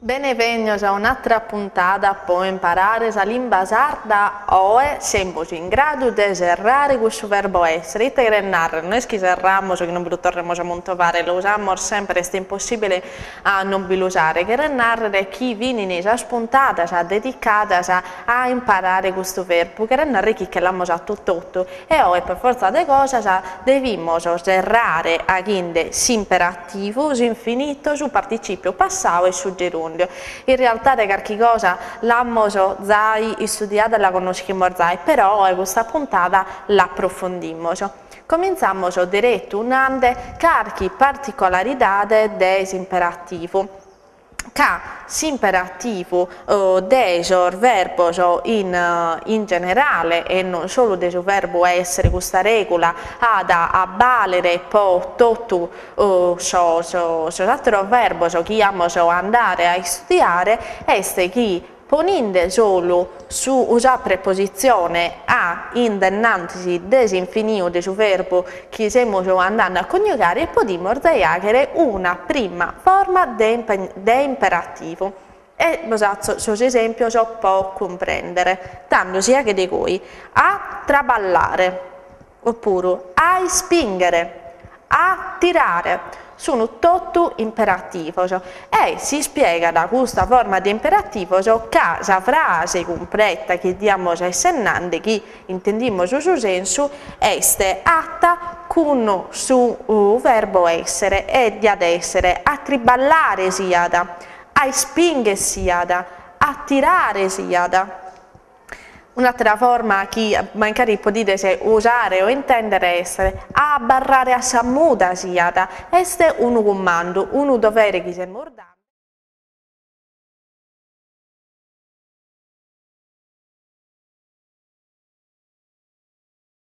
Benevènnios a un'àtera puntada po imparare sa limba sarda. Oe semus in gradu de serrare cussu verbo èssere. Ite cheret nàrrere? No est chi serramus chi non bi lu torremus a muntovare, lu usamus semper, est impossìbile a non bi lu usare. Cheret nàrrere chi finint sas puntadas dedicadas a imparare custu verbu, cheret nàrrere chi che l'amus atu totu e oe pro fortza de cosas devimus serrare aghinde s'imperativu, s'infinito, su particìpiu passau e su gerùndiu. In realtade carchi cosa l'amus zai istudiada e la connoschimus zai, però oe custa puntada l'aprofundimus. Comintzamus deretu nande carchi particolaridade de s'imperativu. Ca s'imperativu de sos verbos in in generale e non solu de su verbu èssere custa règula at a bàlere po totu sos sos àteros verbos chi amus a andare a istudiare est chi Poninde solu su sa prepositzione a in dennantis de s'infiniu de su verbu chi semus andende a coniugare podimus zai àghere una prima forma de de imperativu. E bos atzo sos esèmpios po cumprèndere. Tando si aghet goi, a traballare, opuru a ispìnghere, a tirare, sunt totu imperativos e s'ispiegat custa forma de imperativos ca sa frase cumpreta chi diamus esser nande, chi intendimus su sensu, est ata cun su verbo essere e diat essere a triballare siat, a ispìnghere siat, a tirare siat. Un'àtera forma chi mancari podides usare o intèndere est a abarrare a sa muda siat, est unu cumandu, unu dovere chi semus dande.